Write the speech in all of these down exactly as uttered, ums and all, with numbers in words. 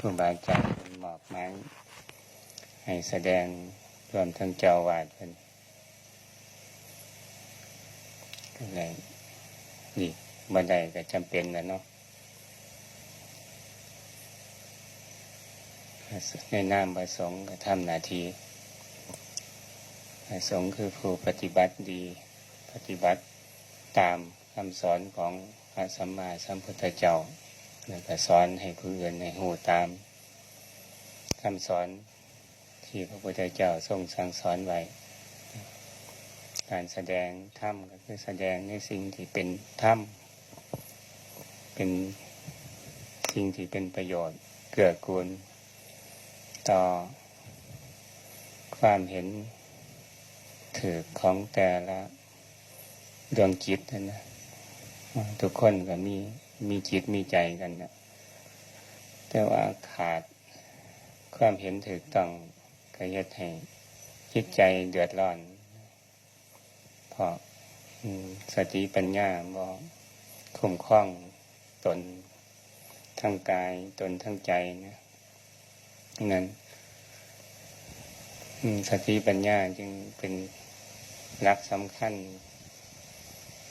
ครูบาอาจารย์เพิ่นมอบหมายให้แสดง รวมทั้งเจ้าอาวาสเพิ่น ก็เลยนี่ บ่ได้ก็จำเป็นแหละเนาะ ในนามพระสงฆ์ก็ทำหน้าที่ พระสงฆ์คือผู้ปฏิบัติดี ปฏิบัติตามคำสอนของพระสัมมาสัมพุทธเจ้า แล้วก็สอนให้ผู้อื่นให้รู้ตามคำสอนที่พระพุทธเจ้าทรงสั่งสอนไว้ การแสดงธรรมก็คือแสดงในสิ่งที่เป็นธรรม เป็นสิ่งที่เป็นประโยชน์เกื้อกูล ต่อความเห็นถูกของแต่ละดวงจิตนั่นนะ ทุกคนก็มี มีจิตมีใจกันนะ แต่ว่าขาดความเห็นถูกต้อง ก็เฮ็ดให้จิตใจเดือดร้อน เพราะ อืม สติปัญญาบ่คุ้มครองตน ทั้งกาย ตนทั้งใจนะ นั้น อืม สติปัญญาจึงเป็นหลักสำคัญ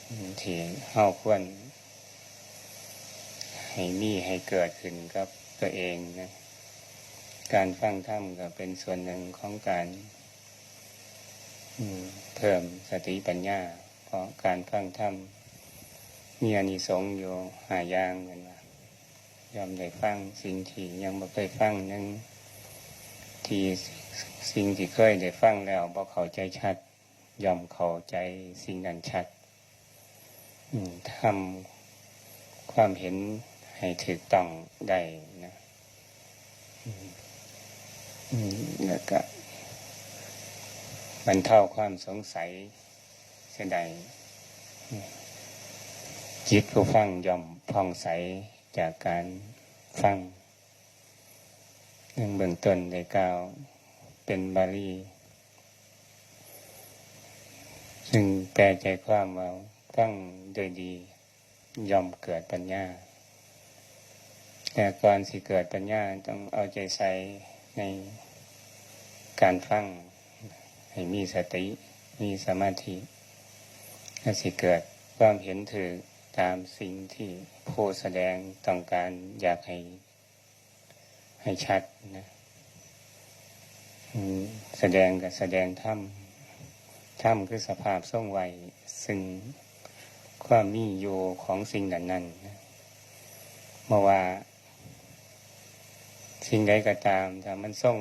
อืม ที่เฮาควรให้มีให้เกิดขึ้นกับตัวเองนะ การฟังธรรมก็เป็นส่วนหนึ่งของการ อืม เพิ่มสติปัญญา เพราะการฟังธรรมมีอานิสงส์อยู่ห้าอย่าง เพิ่นว่า ย่อมได้ฟังสิ่งที่ยังบ่เคยฟัง หนึ่ง ที่สิ่งที่เคยได้ฟังแล้วบ่เข้าใจชัด ย่อมเข้าใจสิ่งนั้นชัด อืม ทำความเห็นให้ถูกต้องได้นะ อืม อืม แล้วก็บรรเทาความสงสัยเสียได้ จิตผู้ฟังย่อมผ่องใสจากการฟัง ในเบื้องต้นได้กล่าวเป็นบาลี ซึ่งแปลใจความว่า ฟังด้วยดีย่อมเกิดปัญญา แต่ก่อนสิเกิดปัญญาต้องเอาใจใส่ในการฟัง ให้มีสติ มีสมาธิ และสิเกิดความเห็นถูกตามสิ่งที่ผู้แสดงต้องการอยากให้ ให้ชัดนะ อืม แสดงก็แสดงธรรม ธรรมคือสภาพทรงไว้ซึ่งความมีอยู่ของสิ่งนั้นๆ นะ เพราะว่าสิ่งใดก็ตาม ถ้ามันทรง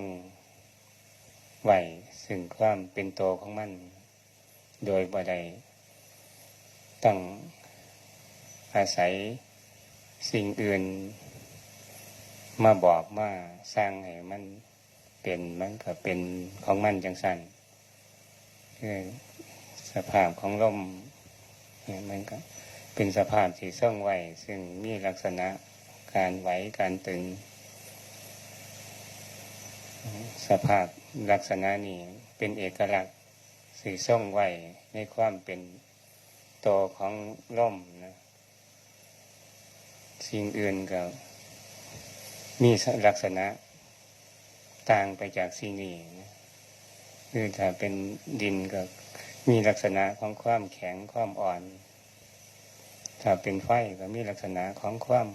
ไว้ซึ่งความเป็นตัวของมัน โดยบ่ได้ต้องอาศัยสิ่งอื่นมาบอกมาสั่งให้มันเป็น มันก็เป็นของมันจั่งซั้น คือสภาพของลมเนี่ย มันก็เป็นสภาพที่ทรงไว้ ซึ่งมีลักษณะการไหวการตึง สภาพลักษณะนี้เป็นเอกลักษณ์ สิทรงไว้ในความเป็นตัวของลมนะ สิ่งอื่นก็มีลักษณะต่างไปจากสิ่งนี้นะ คือถ้าเป็นดินก็มีลักษณะของความแข็งความอ่อน ถ้าเป็นไฟก็มีลักษณะของความ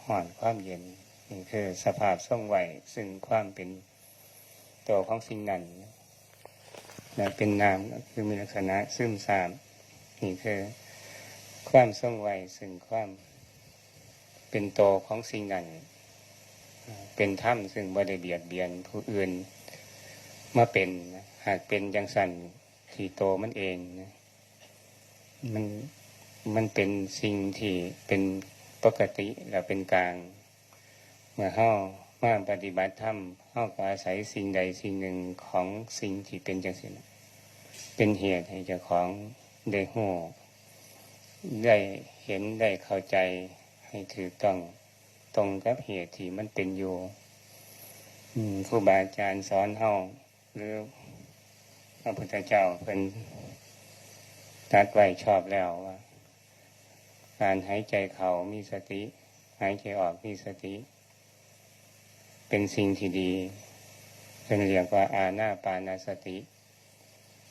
ร้อนความเย็น นี่คือสภาพทรงไว้ซึ่งความเป็นตัวของสิ่งนั้น และเป็นนามก็คือมีลักษณะซึมซาบ นี่คือความทรงไว้ซึ่งความเป็นตัวของสิ่งนั้น เป็นธรรมซึ่งบ่ได้เบียดเบียนผู้อื่นมาเป็นนะ หากเป็นจั่งซั้นที่ตัวมันเองนะ มัน มันเป็นสิ่งที่เป็นปกติและเป็นกลาง เมื่อเฮามาปฏิบัติธรรม เฮาก็อาศัยสิ่งใดสิ่งหนึ่งของสิ่งที่เป็นจั่งซี้นะ เป็นเหตุให้เจ้าของได้ฮู้ ได้เห็น ได้เข้าใจให้ถูกต้อง ตรงกับเหตุที่มันเป็นอยู่ อืม ครูบาอาจารย์สอนเฮา หรือพระพุทธเจ้าเพิ่นตรัสไว้ชอบแล้วว่า การหายใจเข้ามีสติ หายใจออกมีสติ เป็นสิ่งที่ดี เพิ่นเรียกว่าอานาปานสติ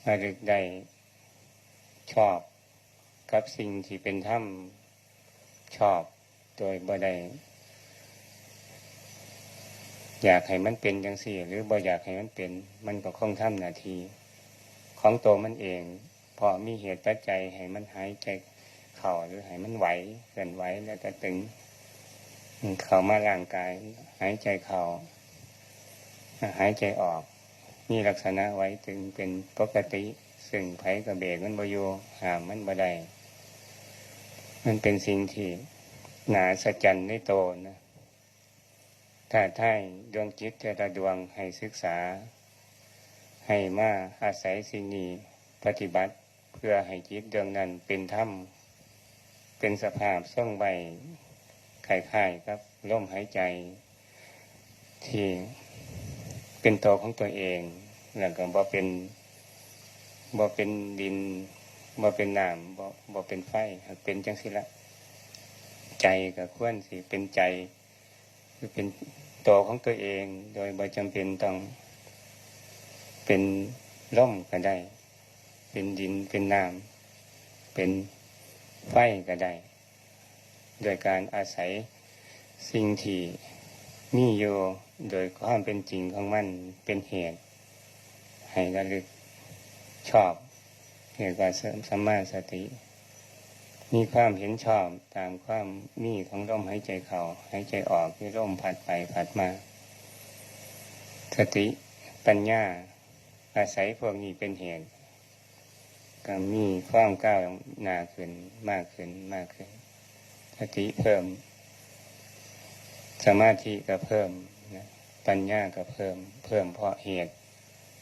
ระลึกได้ชอบกับสิ่งที่เป็นธรรมชอบ โดยบ่ได้อยากให้มันเป็นจั่งซี้ หรือบ่อยากให้มันเป็น มันก็คงทำหน้าที่ของตัวมันเอง เพราะมีเหตุปัจจัยให้มันหายใจเข้า หรือให้มันไหว เคลื่อนไหว แล้วก็ตึง เข้ามาร่างกาย หายใจเข้า หายใจออก มีลักษณะไหวตึงเป็นปกติ ซึ่งไผก็เบรกมันบ่อยู่ ห้ามมันบ่ได้ มันเป็นสิ่งที่น่าอัศจรรย์ในโตนะ ท้าทายดวงจิตแต่ละดวงให้ศึกษา ให้มาอาศัยสิ่งนี้ปฏิบัติ เพื่อให้จิตดวงนั้นเป็นธรรม เป็นสภาพทรงไว้คล้ายๆกับลมหายใจ ที่เป็นตัวของตัวเอง แล้วก็บ่เป็น บ่เป็นดิน บ่เป็นน้ำ บ่ บ่เป็นไฟ หากเป็นจั่งซี้ละ ใจก็ควรสิเป็นใจ คือเป็นตัวของตัวเอง โดยบ่จำเป็นต้องเป็นลมก็ได้ เป็นดิน เป็นน้ำ เป็นไฟก็ได้ โดยการอาศัยสิ่งที่มีอยู่โดยความเป็นจริงของมันเป็นเหตุ ให้ระลึกชอบ เรียกว่าสัมมาสติ มีความเห็นชอบตามความมีของลมหายใจเข้า หายใจออก คือลมพัดไปพัดมา สติปัญญาอาศัยพวกนี้เป็นเหตุ ก็มีความก้าวหน้าขึ้น มากขึ้น มากขึ้น สติเพิ่ม สมาธิก็เพิ่มนะ ปัญญาก็เพิ่ม เพิ่มเพราะเหตุ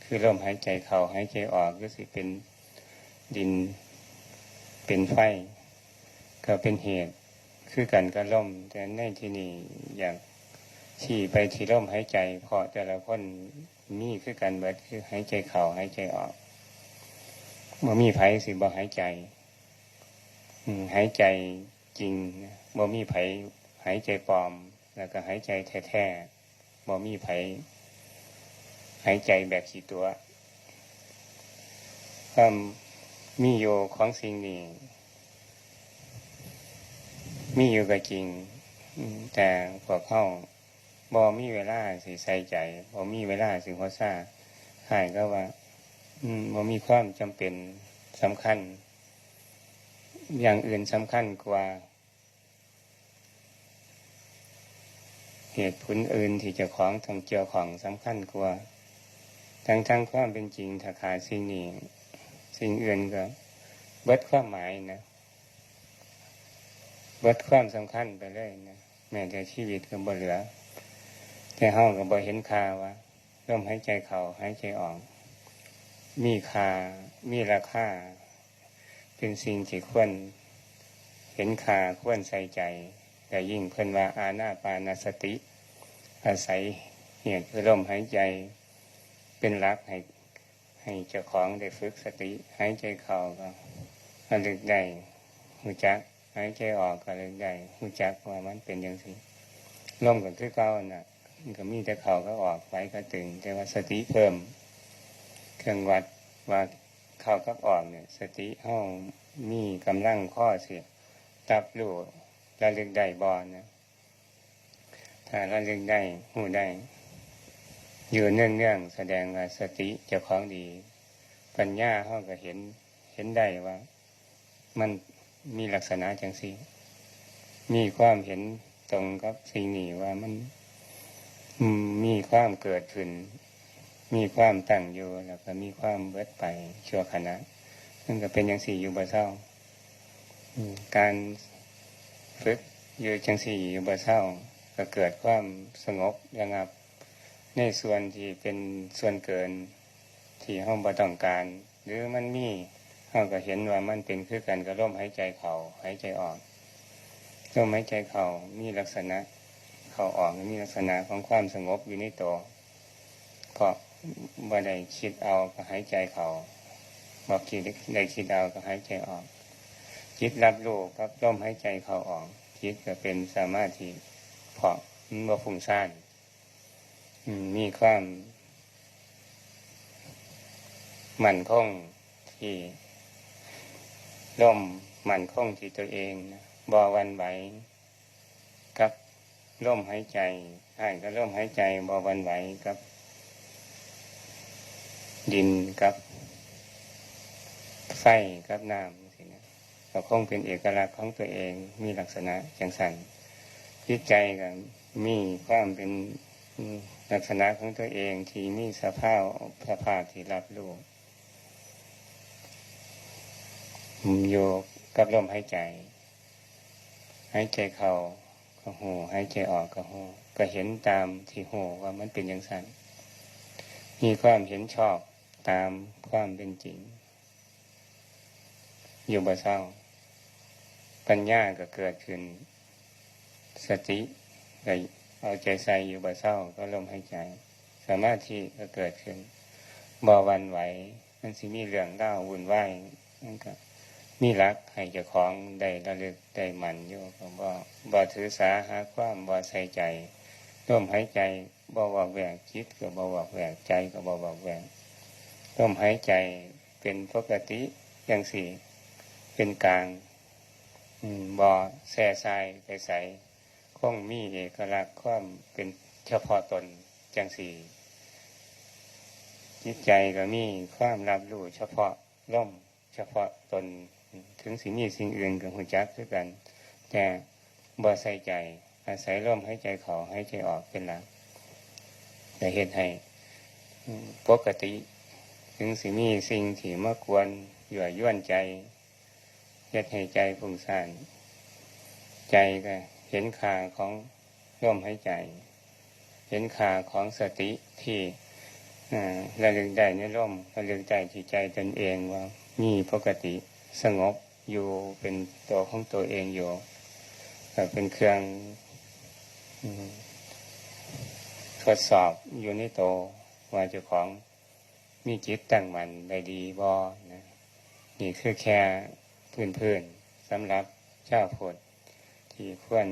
คือลมหายใจเข้า หายใจออก คือสิเป็นดิน เป็นไฟ ก็เป็นเหตุ คือกันกับลม แต่ในที่นี้อยากชี้ไปที่ลมหายใจ เพราะแต่ละคนมีคือกันเบิด คือหายใจเข้า หายใจออก บ่มีไผสิบ่หายใจ อืม หายใจจริงนะ บ่มีไผหายใจปลอม แล้วก็หายใจแท้ๆ บ่มีไผหายใจแบบขี้ตั๋ว ความมีอยู่ของสิ่งนี้ มีอยู่ก็จริง อืม แต่พวกเฮาบ่มีเวลาสิใส่ใจ บ่มีเวลาสิหัวซา คล้ายกับว่า อืม บ่มีความจำเป็นสำคัญ อย่างอื่นสำคัญกว่า เหตุผลอื่นที่เจ้าของต้องเกี่ยวข้องสำคัญกว่า ทั้งๆความเป็นจริง ถ้าขาดสิ่งนี้ สิ่งอื่นก็เบิดความหมายนะ เบิดความสำคัญไปเลยนะ แม้แต่ชีวิตก็บ่เหลือ แต่เฮาก็บ่เห็นค่าว่า ลมหายใจเข้า หายใจออก มีค่า มีราคา เป็นสิ่งที่ควรเห็นค่า ควรใส่ใจ และยิ่งเพิ่นว่าอานาปานสติ อาศัยเหตุคือลมหายใจเป็นหลัก ให้ ให้เจ้าของได้ฝึกสติ หายใจเข้าก็ระลึกได้ รู้จัก หายใจออกก็ระลึกได้ รู้จักว่ามันเป็นจั่งซี้ ลมก็คือเก่านั่นน่ะ มันก็มีแต่เข้ากับออก ไหวกับตึง แต่ว่าสติเพิ่ม เครื่องวัดว่าเข้ากับออกเนี่ย สติเฮามีกำลังพอสิรับรู้ ระลึกได้บ่นะ ถ้าระลึกได้ รู้ได้ อยู่เนืองๆ แสดงว่าสติเจ้าของดี ปัญญาเฮาก็เห็น เห็นได้ว่า มันมีลักษณะจั่งซี้ มีความเห็นตรงกับสิ่งนี้ว่ามัน อืม มีความเกิดขึ้น มีความตั้งอยู่ แล้วก็มีความเบิดไปชั่วขณะ มันก็เป็นจั่งซี้อยู่บ่เซา อืม การฝึกอยู่จั่งซี้อยู่บ่เซา ก็เกิดความสงบระงับ ในส่วนที่เป็นส่วนเกิน ที่เฮาบ่ต้องการ หรือมันมี เฮาก็เห็นว่ามันเป็นคือกันกับลมหายใจเข้า หายใจออก ลมหายใจเข้ามีลักษณะ เข้าออกมีลักษณะของความสงบอยู่ในตัว เพราะบ่ได้คิดเอาก็หายใจเข้า บ่คิด ได้คิดเอาก็หายใจออก จิตรับรู้กับลมหายใจเข้าออก จิตก็เป็นสมาธิ เพราะมันบ่ฟุ้งซ่าน อืม มีความมั่นคงที่ลม มั่นคงที่ตัวเองนะ บ่หวั่นไหวกับลมหายใจ อ้ายก็ลมหายใจบ่หวั่นไหวกับดิน กับไฟ กับน้ำจังซี้นะ ก็คงเป็นเอกลักษณ์ของตัวเอง มีลักษณะจังซั่น จิตใจก็มีความเป็น อืม ลักษณะของตัวเองที่มีสภาพ สภาพที่รับรู้ อยู่กับลมหายใจ หายใจเข้าก็ฮู้ หายใจออกก็ฮู้ ก็เห็นตามที่ฮู้ว่ามันเป็นจังซั่น มีความเห็นชอบตามความเป็นจริง อยู่บ่เซา ปัญญาก็เกิดขึ้น สติก็เอาใจใส่อยู่บ่เซากับลมหายใจ สมาธิก็เกิดขึ้น บ่หวั่นไหว มันสิมีเรื่องราววุ่นวาย มันก็มีหลักให้เจ้าของได้ระลึกได้มั่นอยู่ ก็บ่ บ่ถือสาหาความ บ่ใส่ใจ ลมหายใจบ่วอกแวก จิตก็บ่วอกแวก ใจก็บ่วอกแวก ลมหายใจเป็นปกติจังซี้ เป็นกลาง อืม บ่แซ่ซ่ายไปไส คงมีเอกลักษณ์ความเป็นเฉพาะตนจังซี้ จิตใจก็มีความรับรู้เฉพาะลม เฉพาะตน ถึงสิมีสิ่งอื่นก็ฮู้จักคือกัน แต่บ่ใส่ใจ อาศัยลมหายใจเข้าหายใจออกเป็นหลัก ก็เฮ็ดให้ อืม ปกติ ถึงสิมีสิ่งที่มากวนยั่วยวนใจ เฮ็ดให้ใจฟุ้งซ่าน ใจก็เห็นค่าของลมหายใจ เห็นค่าของสติที่ เอ่อ ระลึกได้ในลม ระลึกได้ที่ใจตนเองว่ามีปกติสงบอยู่เป็นตัวของตัวเองอยู่ ก็เป็นเครื่อง อืม ทดสอบอยู่ในตัวว่าเจ้าของมีจิตตั้งมั่นได้ดีบ่นะ นี่คือแค่พื้นๆ สำหรับชาวพุทธ ที่ควร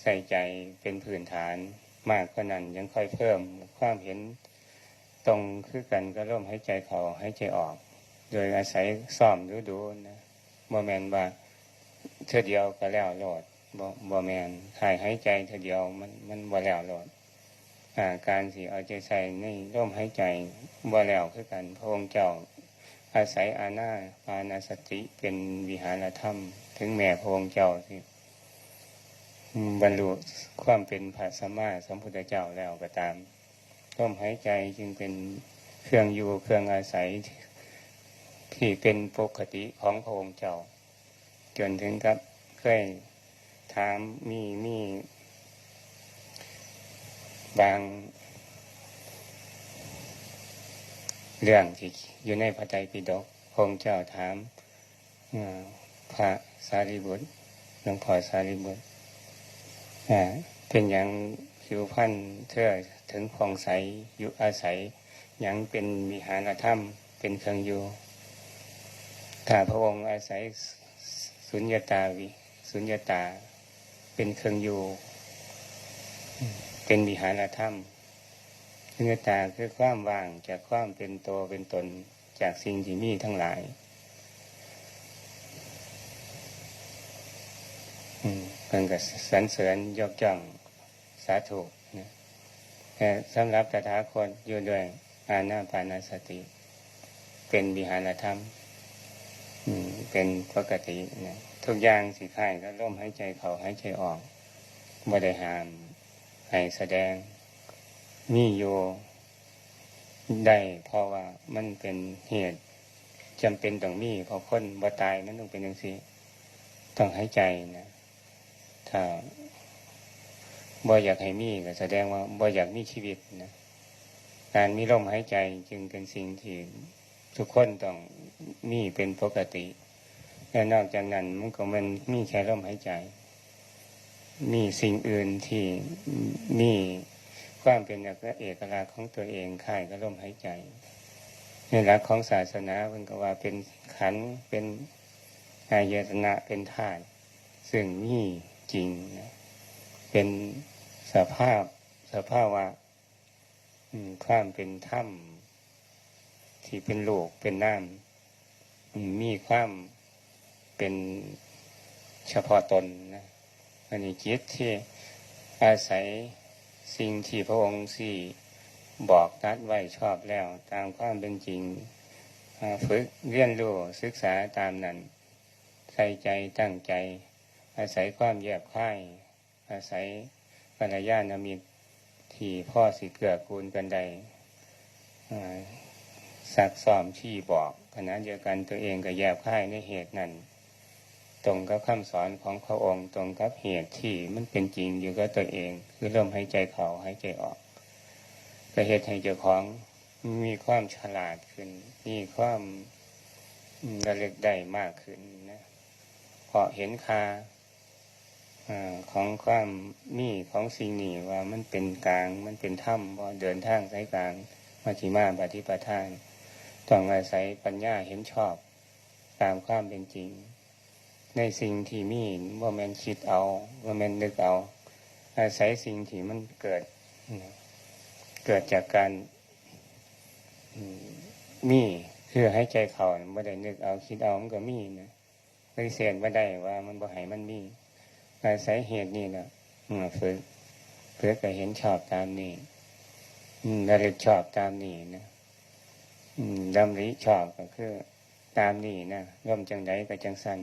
ใส่ใจเป็นพื้นฐาน มากกว่านั้นยังค่อยเพิ่มความเห็นตรงคือกันกับลมหายใจเข้าหายใจออก โดยอาศัยซ้อมดูๆ นะ บ่แม่นว่าเทื่อเดียวก็แล้วโลด บ่ บ่แม่น ถ้าหายใจเทื่อเดียวมัน มันบ่แล้วโลด อ่า การสิเอาใจใส่ในลมหายใจบ่แล้วคือกัน พระองค์เจ้าอาศัยอานาปานสติเป็นวิหารธรรม ถึงแม้พระองค์เจ้าสิ อืม บรรลุความเป็นพระสัมมาสัมพุทธเจ้าแล้วก็ตาม ลมหายใจจึงเป็นเครื่องอยู่เครื่องอาศัยที่เป็นปกติของพระองค์เจ้า จนถึงกับเคยถาม มี มีบางเรื่องที่อยู่ในพระไตรปิฎก พระองค์เจ้าถาม เอ่อ พระสารีบุตร หลวงพ่อสารีบุตร อ่า เป็นหยังผิวพรรณเธอถึงผ่องใส อยู่อาศัยหยังเป็นวิหารธรรม เป็นเครื่องอยู่ ถ้าพระองค์อาศัยสุญญตาวิ สุญญตาเป็นเครื่องอยู่ เป็นวิหารธรรม สุญญตาคือความว่างจากความเป็นตัวเป็นตน จากสิ่งที่มีทั้งหลาย อืม เพิ่นก็สรรเสริญยกย่องสาธุนะ แต่สำหรับตถาคตอยู่ด้วยอานาปานสติ เป็นวิหารธรรม อืม เป็นปกตินะ ทุกอย่างสิคล้ายกับลมหายใจเข้าหายใจออก บ่ได้ห้ามให้แสดง มีอยู่ได้ เพราะว่ามันเป็นเหตุจำเป็นต้องมี เพราะคนบ่ตายมันต้องเป็นจังซี้ ต้องหายใจนะ ถ้าบ่อยากให้มีก็แสดงว่าบ่อยากมีชีวิตนะ การมีลมหายใจจึงเป็นสิ่งที่ทุกคนต้องมีเป็นปกติ และนอกจากนั้นมันก็แม่นมีแค่ลมหายใจ มีสิ่งอื่นที่มีความเป็นเอกลักษณ์ของตัวเองคล้ายกับลมหายใจ ในหลักของศาสนาเพิ่นก็ว่าเป็นขันธ์ เป็นอายตนะ เป็นธาตุ ซึ่งมีจริงนะ เป็นสภาพ สภาวะ อืมความเป็นธรรมที่เป็นรูปเป็นนาม อืมมีความเป็นเฉพาะตนนะ อันนี้จิตที่อาศัยสิ่งที่พระองค์สี่บอกตรัสไว้ชอบแล้วตามความเป็นจริง อ่า ฝึกเรียนรู้ศึกษาตามนั้น ใส่ใจตั้งใจ อาศัยความแยบคาย อาศัยกัลยาณมิตรที่พอสิเกื้อกูลกันได้ อ่า ซักซ้อมชี้บอก ขณะเดียวกันตัวเองก็แยบคายในเหตุนั้น ตรงกับคำสอนของพระองค์ ตรงกับเหตุที่มันเป็นจริงอยู่กับตัวเอง คือลมหายใจเข้าหายใจออก ก็เฮ็ดให้เจ้าของมีความฉลาดขึ้น มีความ อืม ระลึกได้มากขึ้นนะ เพราะเห็นค่า อ่า ของความมีของสิ่งนี้ว่ามันเป็นกลาง มันเป็นธรรม บ่เดินทางสายกลาง มัชฌิมาปฏิปทา ต้องอาศัยปัญญาเห็นชอบตามความเป็นจริง ในสิ่งที่มี บ่แม่นคิดเอา บ่แม่นนึกเอา อาศัยสิ่งที่มันเกิด เกิดจากการ อืม มี คือหายใจเข้า บ่ได้นึกเอา คิดเอา มันก็มีนะ ปฏิเสธบ่ได้ว่ามันบ่ให้มันมี อาศัยเหตุนี่แหละ อืม ฝึก ฝึกก็เห็นชอบตามนี้ อืม ระลึกชอบตามนี้นะ อืม ดำริชอบก็คือตามนี้นะ ลมจังใดก็จังซั่น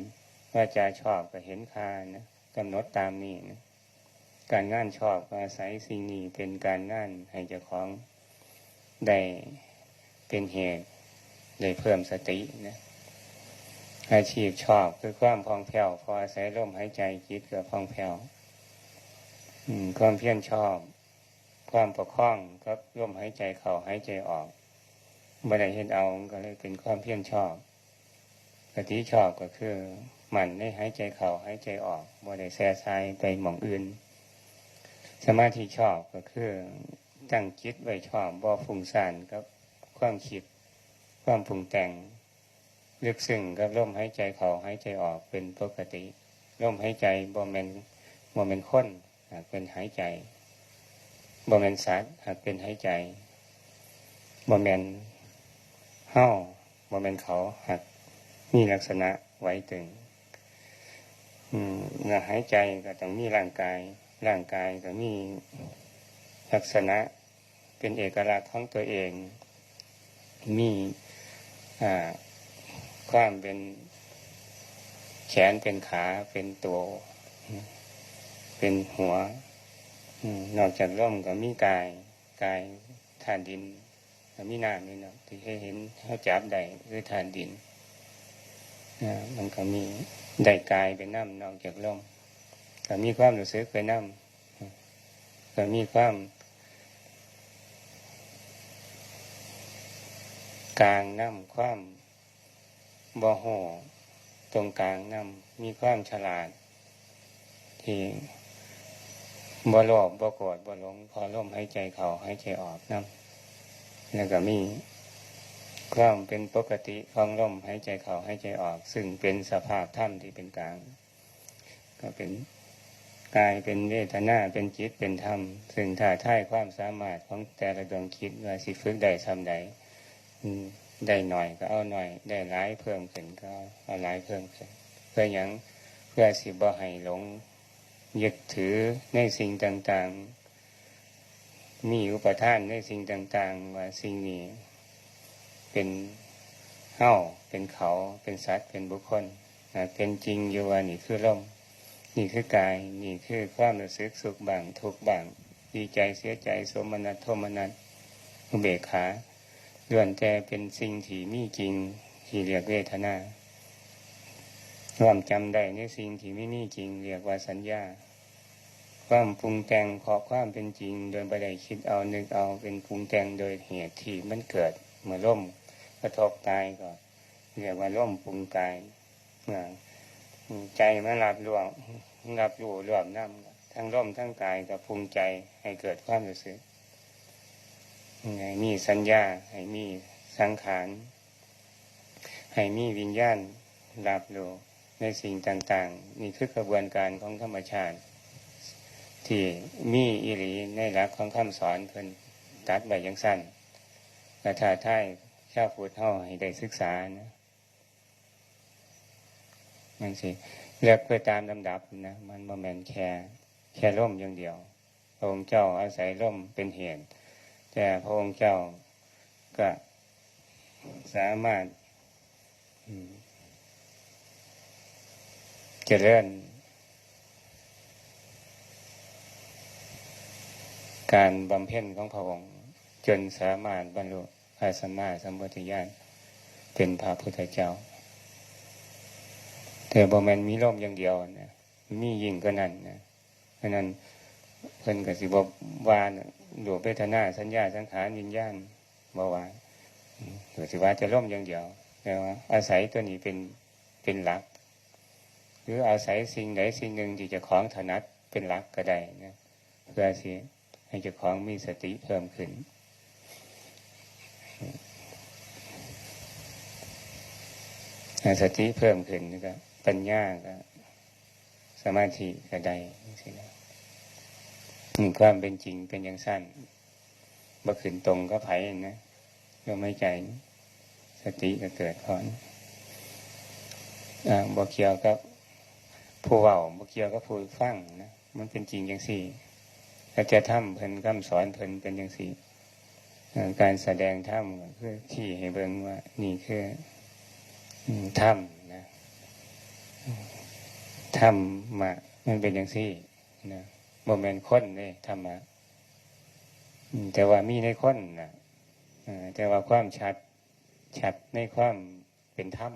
วาจาชอบก็เห็นค่านะ กำหนดตามนี้นะ การงานชอบก็อาศัยสิ่งนี้เป็นการงานให้เจ้าของได้เป็นเหตุ ได้เพิ่มสตินะ อาชีพชอบคือความผ่องแผ้ว เพราะอาศัยลมหายใจจิตก็ผ่องแผ้ว อืม ความเพียรชอบ ความประคองกับลมหายใจเข้าหายใจออก บ่ได้เฮ็ดเอา มันก็เลยเป็นความเพียรชอบ สติชอบก็คือมั่นในหายใจเข้าหายใจออก บ่ได้แส่สายไปหม่องอื่น สมาธิชอบก็คือตั้งจิตไว้ชอบ บ่ฟุ้งซ่านกับความคิด ความปรุงแต่ง ลึกซึ้งกับลมหายใจเข้าหายใจออกเป็นปกติ ลมหายใจบ่แม่น บ่แม่นคน หากเป็นหายใจ บ่แม่นสัตว์ หากเป็นหายใจ บ่แม่นเฮา บ่แม่นเขา หากมีลักษณะไหวตึง อืม เมื่อหายใจก็ต้องมีร่างกาย ร่างกายก็มีลักษณะเป็นเอกลักษณ์ของตัวเอง มี อ่า ความเป็นแขน เป็นขา เป็นตัว เป็นหัว อืม นอกจากลมก็มีกาย กายธาตุดิน ก็มีน้ำนี่เนาะ ที่ให้เห็น เฮาจับได้คือธาตุดิน อ่า มันก็มี ได้กายไปนำ นอกจากลม ก็มีความรู้สึกไปนำ ก็มีความกลางนำ ความบ่ฮู้ตรงกลางนำ มีความฉลาด ที่บ่โลภ บ่โกรธ บ่หลง เพราะลมหายใจเข้าหายใจออกนำ แล้วก็มีความเป็นปกติของลมหายใจเข้าหายใจออก ซึ่งเป็นสภาพธรรมที่เป็นกลาง ก็เป็นกาย เป็นเวทนา เป็นจิต เป็นธรรม ซึ่งท้าทายความสามารถของแต่ละดวงจิตว่าสิฝึกได้ส่ำใด อืม ได้น้อยก็เอาน้อย ได้หลายเพิ่มขึ้นก็เอาหลายเพิ่มขึ้น เพื่อหยัง เพื่อสิบ่ให้หลงยึดถือในสิ่งต่างๆ มีอุปาทานในสิ่งต่างๆ ว่าสิ่งนี้เป็นเฮา เป็นเขา เป็นสัตว์ เป็นบุคคล อ่า เป็นจริงอยู่ว่านี่คือลม นี่คือกาย นี่คือความรู้สึกสุขบ้าง ทุกข์บ้าง ดีใจ เสียใจ โสมนัส โทมนัส อุเบกขา ล้วนแต่เป็นสิ่งที่มีจริง ที่เรียกเวทนา ความจำได้ในสิ่งที่ไม่มีจริง เรียกว่าสัญญา ความปรุงแต่งเพราะความเป็นจริง โดยบ่ได้คิดเอานึกเอา เป็นปรุงแต่งโดยเหตุที่มันเกิด เมื่อลมกระทบกายก็เรียกว่าลมปรุงกาย เมื่อใจมันรับรู้ รับรู้รวมนำ ทั้งลมทั้งกายก็ปรุงใจให้เกิดความรู้สึก ให้มีสัญญา ให้มีสังขาร ให้มีวิญญาณรับรู้ในสิ่งต่างๆ นี่คือกระบวนการของธรรมชาติ ที่มีอีหลีในหลักของคำสอนเพิ่น ตัดไว้จั่งซั้น และท้าทายชาวพุทธเฮาให้ได้ศึกษานะ มันสิเลือกไปตามลำดับนะ มันบ่แม่นแค่ แค่ลมอย่างเดียว พระองค์เจ้าอาศัยลมเป็นเหตุ แต่พระองค์เจ้าก็สามารถ อืม เจริญ การบำเพ็ญของพระองค์ จนสามารถบรรลุพระสัมมาสัมพุทธญาณ เป็นพระพุทธเจ้า แต่บ่แม่นมีลมอย่างเดียวนะ มียิ่งกว่านั้นนะ เพราะนั้นเพิ่นก็สิบ่ว่ารูปเวทนาสัญญาสังขารวิญญาณ บ่ว่า อืม ก็สิว่าแต่ลมอย่างเดียว แต่ว่าอาศัยตัวนี้เป็น เป็นหลัก หรืออาศัยสิ่งใดสิ่งหนึ่งที่เจ้าของถนัดเป็นหลักก็ได้นะ เพื่อสิให้เจ้าของมีสติเพิ่มขึ้น สติเพิ่มขึ้นก็ปัญญาก็ สมาธิก็ได้จั่งซี้นะ อืม ความเป็นจริงเป็นจั่งซั้น บ่ขึ้นตรงกับไผนะ ลมหายใจ สติก็เกิดพร้อม อ่า บ่เกี่ยวกับผู้เว้า บ่เกี่ยวกับผู้ฟังนะ มันเป็นจริงจั่งซี้ สัจธรรมเพิ่น คำสอนเพิ่นเป็นจั่งซี้ เอ่อ การแสดงธรรมก็คือชี้ให้เบิ่งว่านี่คือ อืม ธรรมนะ ธรรมะมันเป็นจั่งซี้นะ บ่แม่นคนเด้ ธรรมะ อืม แต่ว่ามีในคนน่ะ เอ่อ แต่ว่าความชัด ชัดในความเป็นธรรม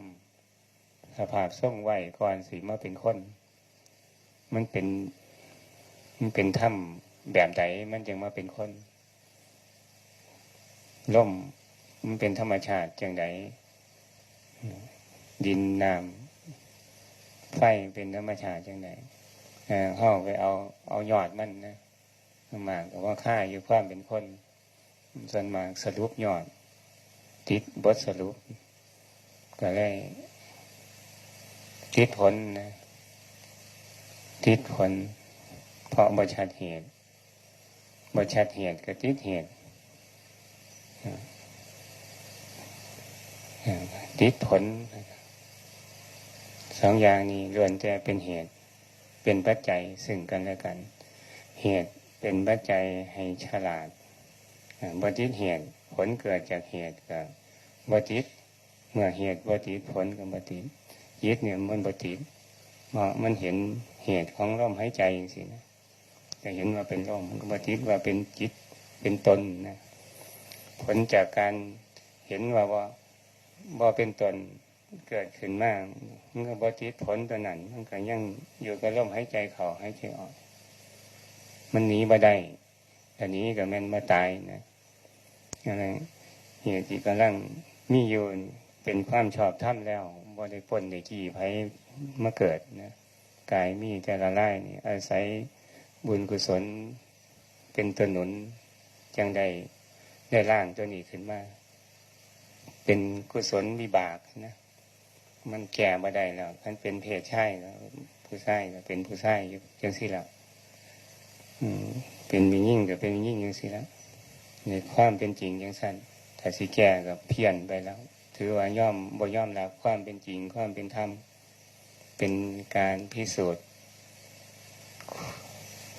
สภาพทรงไว้ก่อนสิมาเป็นคน มันเป็น มันเป็นธรรมแบบใด มันจึงมาเป็นคน ลมมันเป็นธรรมชาติจั่งใด ดินน้ำไฟเป็นธรรมชาติจั่งใด เอ่อ เฮาไปเอา เอายอดมันนะ มากก็ว่าค่าอยู่ความเป็นคน ส่วนมากสรุปยอด ติดบทสรุป ก็เลยติดผลนะ ติดผล เพราะบ่ชัดเหตุ บ่ชัดเหตุก็ติดเหตุ อ่า อ่า ติดผล สองอย่างนี้ล้วนแต่เป็นเหตุ เป็นปัจจัยซึ่งกันและกัน เหตุเป็นปัจจัยให้ฉลาด อ่า บ่ติดเหตุ ผลเกิดจากเหตุก็บ่ติด เมื่อเหตุบ่ติด ผลก็บ่ติด จิตเนี่ยมันบ่ติด เพราะมันเห็นเหตุของลมหายใจจั่งซี้นะ จะเห็นว่าเป็นลม มันก็บ่ติดว่าเป็นจิต เป็นตนนะ ผลจากการเห็นว่าบ่ บ่เป็นตนเกิดขึ้นมา มันก็บ่ติดผลตัวนั้น มันก็ยังอยู่กับลมหายใจเข้าหายใจออก มันหนีบ่ได้ ถ้าหนีก็แม่นบ่ตายนะ อันนั้นเหตุที่กำลังมีอยู่นี่เป็นความชอบธรรมแล้ว บ่ได้ป้นได้จี้ไผมาเกิดนะ กายมีแต่ละลายนี่ อาศัยบุญกุศลเป็นตัวหนุน จั่งได้ ได้ร่างตัวนี้ขึ้นมา เป็นกุศลวิบากนะ มันแก้บ่ได้แล้ว คันเป็นเพศชายก็ผู้ชายก็เป็นผู้ชายอยู่จั่งซี้ล่ะ อืม เป็นแม่หญิงก็เป็นแม่หญิงจั่งซี้ล่ะ ในความเป็นจริงจั่งซั้น ถ้าสิแก้ก็เพี้ยนไปแล้ว ถือว่ายอม บ่ยอมรับความเป็นจริง ความเป็นธรรม เป็นการพิสูจน์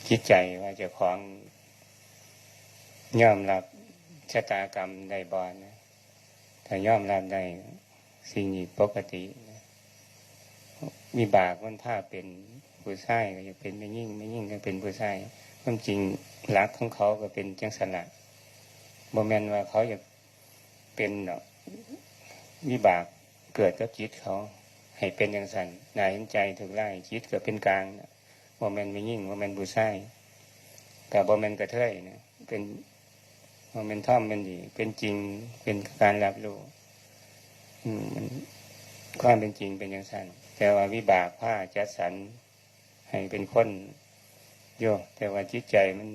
จิตใจว่าเจ้าของยอมรับชะตากรรมได้บ่นะ ถ้ายอมรับได้ สิ่งนี้ปกตินะ วิบากมันพาเป็นผู้ชายก็อยากเป็นแม่หญิง แม่หญิงก็เป็นผู้ชาย ความจริงหลักของเขาก็เป็นจั่งซั้นล่ะ บ่แม่นว่าเขาอยากเป็นดอก วิบากเกิดกับจิตเขา ให้เป็นจั่งซั้น น่าเห็นใจ ทุกข์ร้าย จิตก็เป็นกลางนะ บ่แม่นแม่หญิง บ่แม่นผู้ชาย ก็บ่แม่นกระเทยนะ เป็น บ่แม่นธรรม แม่นดี เป็นจริง เป็นการรับรู้ อืม มัน ความเป็นจริงเป็นจั่งซั้น แต่ว่าวิบากพาจัดสรรให้เป็นคนอยู่ แต่ว่าจิตใจมัน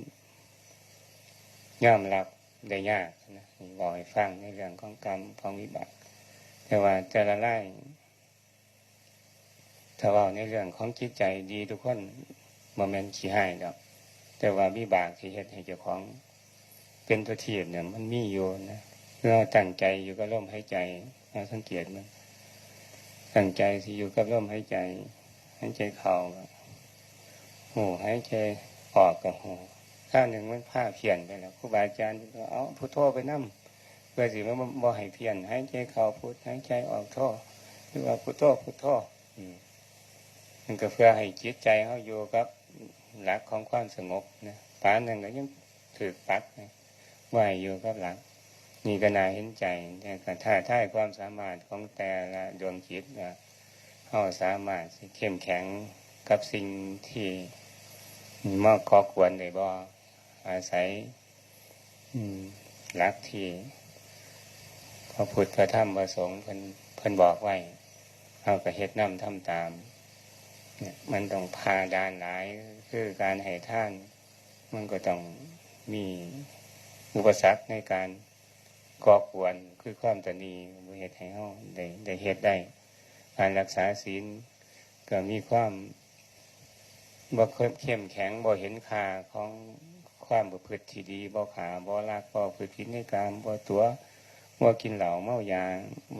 ยอมรับได้ยากนะ นี่บอกให้ฟังในเรื่องของกรรมของวิบาก แต่ว่าแต่ละราย ถ้าเว้าในเรื่องของจิตใจดีทุกคน บ่แม่นขี้ฮ้ายดอก แต่ว่าวิบากที่เฮ็ดให้เจ้าของ เป็นตัวทีบเนี่ยมันมีอยู่นะ คือเราตั้งใจอยู่กับลมหายใจ เราสังเกตมัน ตั้งใจสิอยู่กับลมหายใจ หายใจเข้าก็ฮู้ หายใจออกก็ฮู้ คราวหนึ่งมันพาเพี้ยนไปแล้ว ครูบาอาจารย์ก็เอาพุทโธไปนำ เพื่อสิบ่ บ่ให้เพี้ยน หายใจเข้าพุท หายใจออกโธ หรือว่าพุทโธ พุทโธ อืม มันก็เพื่อให้จิตใจเราอยู่กับหลักของความสงบนะ ปานนั้นก็ยังถืกปักนะ ว่าให้อยู่กับหลัก นี่ก็น่าเห็นใจ แต่ก็ท้าทายความสามารถของแต่ละดวงจิตว่าเราสามารถสิเข้มแข็งกับสิ่งที่มาก่อกวนได้บ่ อาศัย อืม หลักที่พระพุทธพระธรรมพระสงฆ์เพิ่น เพิ่นบอกไว้ เราก็เฮ็ดนำทำตาม เนี่ย มันต้องผ่าด่านหลาย คือการให้ทาน มันก็ต้องมีอุปสรรคในการก่อกวน คือความตนี บ่เฮ็ดให้เราได้ ได้เฮ็ดได้ การรักษาศีลก็มีความบ่เข้มแข็ง บ่เห็นค่าของความประพฤติที่ดี บ่ฆ่า บ่ลัก บ่ประพฤติผิดในกาม บ่ตั๋ว บ่กินเหล้าเมายา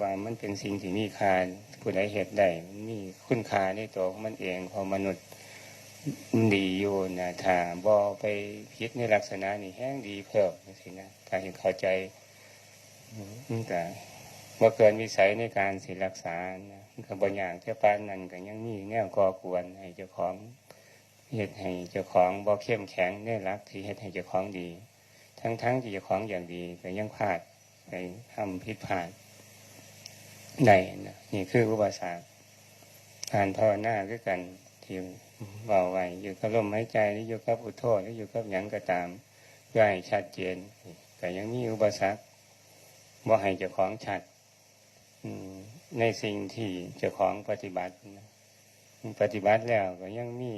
ว่ามันเป็นสิ่งที่มีค่า ผู้ใดเฮ็ดได้ มันมีคุณค่าในตัวของมันเอง เพราะมนุษย์มันดีอยู่นะ ถ้าบ่ไปผิดในลักษณะนี้ แฮ่งดีเพิ่มจังซี้นะ ถ้าเห็นเข้าใจ อืม มันก็บ่เกินวิสัยในการสิรักษานะ มันก็บ่ยาก แต่ปานนั้นก็ยังมีแนวก่อกวนให้เจ้าของ เฮ็ดให้เจ้าของบ่เข้มแข็งในหลักที่เฮ็ดให้เจ้าของดี ทั้งๆที่เจ้าของอยากดี ก็ยังพลาด ไปทำผิดพลาดได้นะ นี่คืออุปสรรค การภาวนาคือกัน ที่เว้าไว้ อยู่กับลมหายใจ หรืออยู่กับพุทโธ หรืออยู่กับหยังก็ตาม เพื่อให้ชัดเจน ก็ยังมีอุปสรรค บ่ให้เจ้าของชัด อืม ในสิ่งที่เจ้าของปฏิบัตินะ ปฏิบัติแล้วก็ยังมี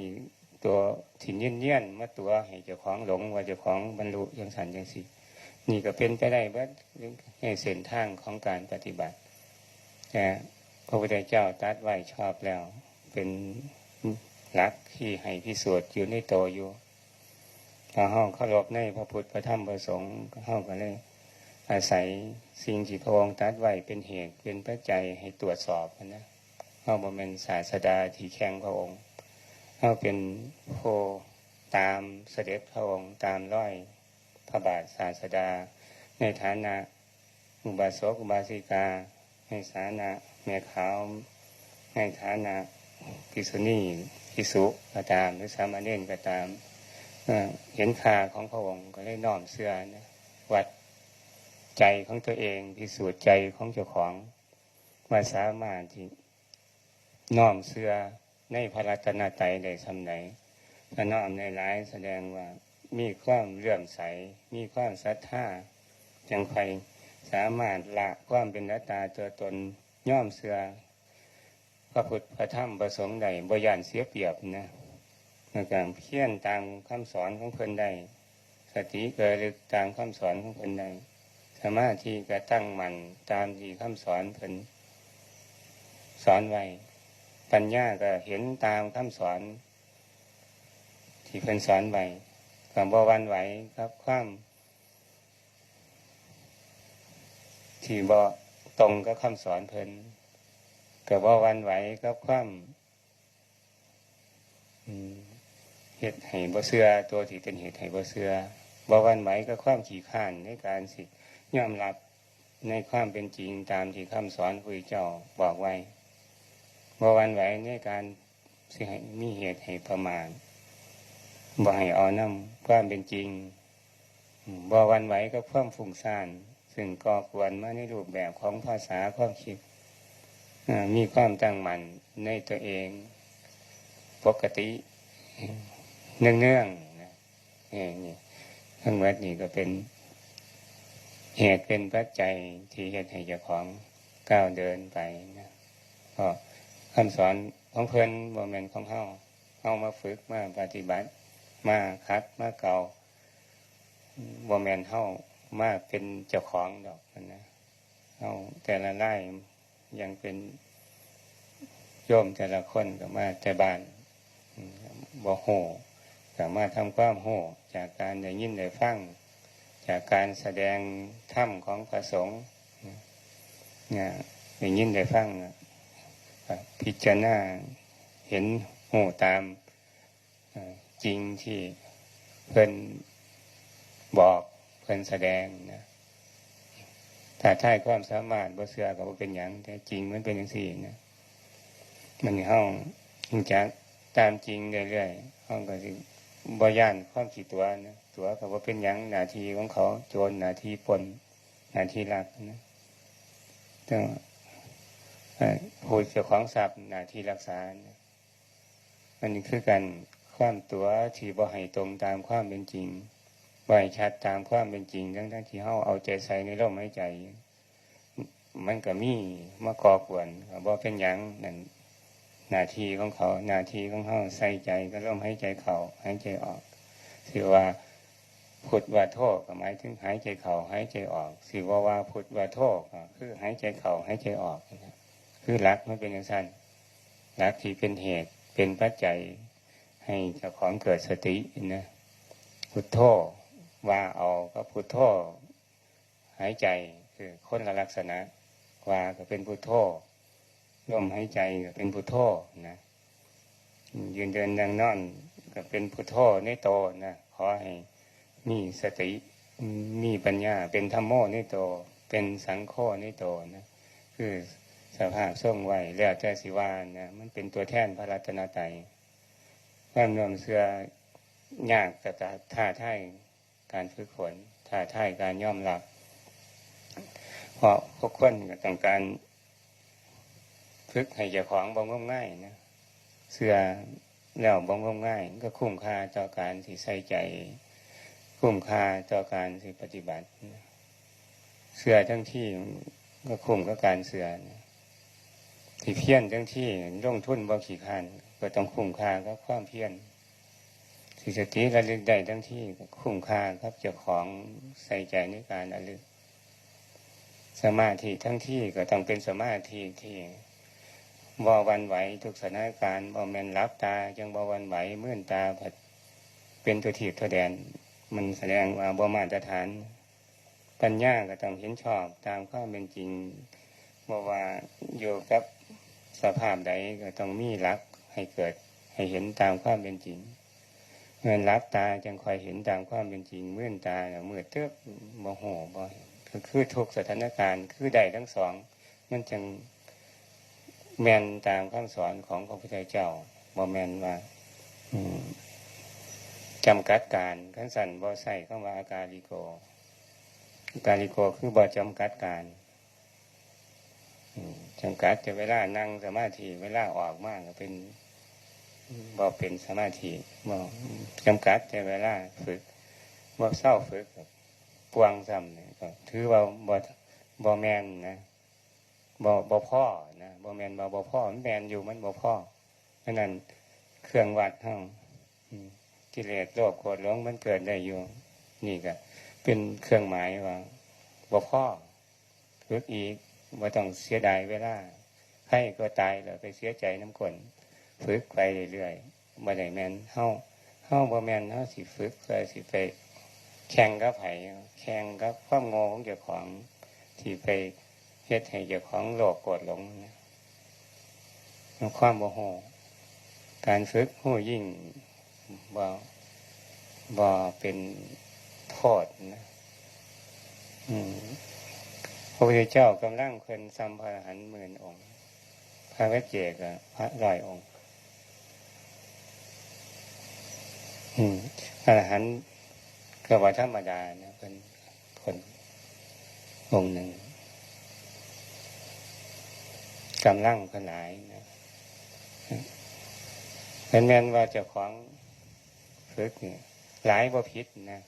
ตัวที่เนียนๆมาตั๋วให้เจ้าของหลงว่าเจ้าของบรรลุจังซั่นจังซี้ นี่ก็เป็นไปได้เบิดในเส้นทางของการปฏิบัติ แต่พระพุทธเจ้าตรัสไว้ชอบแล้ว เป็นหลักที่ให้พิสูจน์อยู่ในตัวอยู่ ถ้าเฮาเคารพในพระพุทธพระธรรมพระสงฆ์ เฮาก็เลยอาศัยสิ่งที่พระองค์ตรัสไว้เป็นเหตุเป็นปัจจัยให้ตรวจสอบหั้นนะ เฮาบ่แม่นศาสดาที่แข่งพระองค์ เฮาเป็นผู้ตามเสด็จพระองค์ ตามรอยพระบาทศาสดา ในฐานะอุบาสกอุบาสิกา ในฐานะแม่ขาว ในฐานะภิกษุณี ภิกษุก็ตาม หรือสามเณรก็ตาม เอ่อ เห็นค่าของพระองค์ก็เลยน้อมเชื่อนะ วัดใจของตัวเอง พิสูจน์ใจของเจ้าของ ว่าสามารถที่น้อมเชื่อในพระรัตนตรัยได้ส่ำใด ถ้าน้อมได้หลายแสดงว่ามีความเลื่อมใส มีความศรัทธา จั่งค่อยสามารถละความเป็นอัตตาตัวตน ยอมเชื่อพระพุทธพระธรรมพระสงฆ์ได้ บ่ย้านเสียเปรียบนะ แล้วก็เพียรตามคำสอนของเพิ่นได้ สติก็ระลึกตามคำสอนของเพิ่นได้ สมาธิก็ตั้งมั่นตามที่คำสอนเพิ่นสอนไว้ ปัญญาก็เห็นตามคำสอนที่เพิ่นสอนไว้ ก็บ่หวั่นไหวกับความที่บ่ตรงกับคำสอนเพิ่น ก็บ่หวั่นไหวกับความ อืม เฮ็ดให้บ่เชื่อ ตัวที่เป็นเหตุให้บ่เชื่อ บ่หวั่นไหวกับความขี้คร้านในการสิยอมรับในความเป็นจริงตามที่คำสอนพระพุทธเจ้าบอกไว้ บ่หวั่นไหวในการสิให้มีเหตุให้ประมาท บ่ให้เอานำความเป็นจริง อืม บ่หวั่นไหวกับความฟุ้งซ่าน ซึ่งก่อกวนมาในรูปแบบของภาษาความคิด อ่า มีความตั้งมั่นในตัวเองปกติ เนืองๆนะ เออ นี่ ทั้งหมดนี่ก็เป็นเหตุเป็นปัจจัยที่เฮ็ดให้เจ้าของก้าวเดินไปนะ เพราะคำสอนของเพิ่นบ่แม่นของเฮา เฮามาฝึก มาปฏิบัติ มาขัด มาเกลา บ่แม่นเฮามาเป็นเจ้าของดอกนะ เฮาแต่ละรายยังเป็นโยมแต่ละคนก็มาแต่บ้าน อืม บ่ฮู้ ก็มาทำความฮู้จากการได้ยินได้ฟัง จากการแสดงธรรมของพระสงฆ์นะ ได้ยินได้ฟังนะ ก็พิจารณาเห็นฮู้ตาม เอ่อ จริงที่เพิ่นบอก เพิ่นแสดงนะ ท้าทายความสามารถ บ่เชื่อก็บ่เป็นหยัง แต่จริงมันเป็นจั่งซี้นะ มันเฮารู้จักตามจริงเรื่อยๆ เฮาก็สิบ่ย้านความขี้ตั๋วนะ ตั๋วก็บ่เป็นหยัง หน้าที่ของเขา โจรหน้าที่ปล้น หน้าที่ลักนะ แต่ว่า เอ่อ ผู้เจ้าของทรัพย์หน้าที่รักษานะ อันนี้คือกัน ความตั๋วที่บ่ให้ตรงตามความเป็นจริง บ่ให้ชัดตามความเป็นจริง ทั้งๆที่เฮาเอาใจใส่ในลมหายใจ มันก็มีมาก่อกวน ก็บ่เป็นหยัง นั่นหน้าที่ของเขา หน้าที่ของเฮาใส่ใจกับลมหายใจเข้า หายใจออก สิว่าพุทว่าโธก็หมายถึงหายใจเข้า หายใจออก สิว่าว่าพุทว่าโธก็คือหายใจเข้า หายใจออกนะ คือหลักมันเป็นจั่งซั้น หลักที่เป็นเหตุ เป็นปัจจัย ให้เจ้าของเกิดสตินะ พุทโธ ว่าเอากับพุทโธ หายใจ คือคนละลักษณะ ว่าก็เป็นพุทโธ ลมหายใจก็เป็นพุทโธนะ ยืนเดินนั่งนอนก็เป็นพุทโธในโตนะ ขอให้มีสติ มีปัญญา เป็นธัมโมในโต เป็นสังโฆในโตนะ คือสภาพทรงไว้ แล้วแต่สิว่านะ มันเป็นตัวแทนพระรัตนตรัย ความน้อมเชื่อยาก แต่ท้าทายการฝึกฝน ท้าทายการยอมรับ เพราะทุกคนก็ต้องการฝึกให้เจ้าของบ่งมงายนะ เชื่อแล้วบ่งมงาย ก็คุ้มค่าต่อการที่ใส่ใจ คุ้มค่าต่อการที่ปฏิบัตินะ เชื่อทั้งที่ก็คุ้มกับการเชื่อนะ ที่เพียรทั้งที่ลงทุนบ่ขี้คร้าน ก็ต้องคุ้มค่ากับความเพียร ที่สติระลึกได้ทั้งที่ก็คุ้มค่ากับเจ้าของใส่ใจในการระลึก สมาธิทั้งที่ก็ต้องเป็นสมาธิที่บ่หวั่นไหวทุกสถานการณ์ บ่แม่นหลับตาจั่งบ่หวั่นไหว มืนตาผัดเป็นตัวทีบตัวแดน มันแสดงว่าบ่มาตรฐาน ปัญญาก็ต้องเห็นชอบตามความเป็นจริง บ่ว่าอยู่กับสภาพใดก็ต้องมีหลักให้เกิดให้เห็นตามความเป็นจริง แม่นหลับตาจั่งค่อยเห็นตามความเป็นจริง มืนตาแล้วมืดตึ๊บ บ่ฮู้บ่เห็น ก็คือทุกสถานการณ์ คือได้ทั้งสอง มันจั่งแม่นตามคำสอนของพระพุทธเจ้า บ่แม่นว่า อืม จำกัดการ คันซั้นบ่ใช้คำว่าอากาลิโก อากาลิโกคือบ่จำกัดการ อืม จำกัดแต่เวลานั่งสมาธิ เวลาออกมาก็เป็น บ่เป็นสมาธิ บ่ จำกัดแต่เวลาฝึก บ่เซาฝึก ก็ป่วงซ้ำนี่ ก็ถือว่าบ่ บ่แม่นนะ บ่ บ่พอนะ บ่แม่นว่าบ่พอ มันแม่นอยู่ มันบ่พอ ฉะนั้นเครื่องวัดเฮา อืม กิเลสโลภโกรธหลงมันเกิดได้อยู่ นี่ก็เป็นเครื่องหมายว่าบ่พอ ฝึกอีก บ่ต้องเสียดายเวลา ใครก็ตายแล้วไปเสียใจนำคน ฝึกไปเรื่อยๆ บ่ได้แม่นเฮา เฮาบ่แม่นเฮาสิฝึกเพื่อสิไปแข่งกับไผ แข่งกับความโง่ของเจ้าของ ที่ไปเฮ็ดให้เจ้าของโลภโกรธหลงนะ ความบ่ฮู้ การฝึกฮู้ยิ่งบ่ บ่เป็นโทษนะ อืม พระพุทธเจ้ากำลังเพิ่นส่ำพระอรหันต์หมื่นองค์ พระปัจเจกก็พระร้อยองค์ อืม อรหันต์ก็บ่ธรรมดานะ เพิ่น คนองค์หนึ่ง กำลังเพิ่นหลายนะ เพิ่นแม่นว่าเจ้าของฝึกนี่หลายบ่ผิดนะ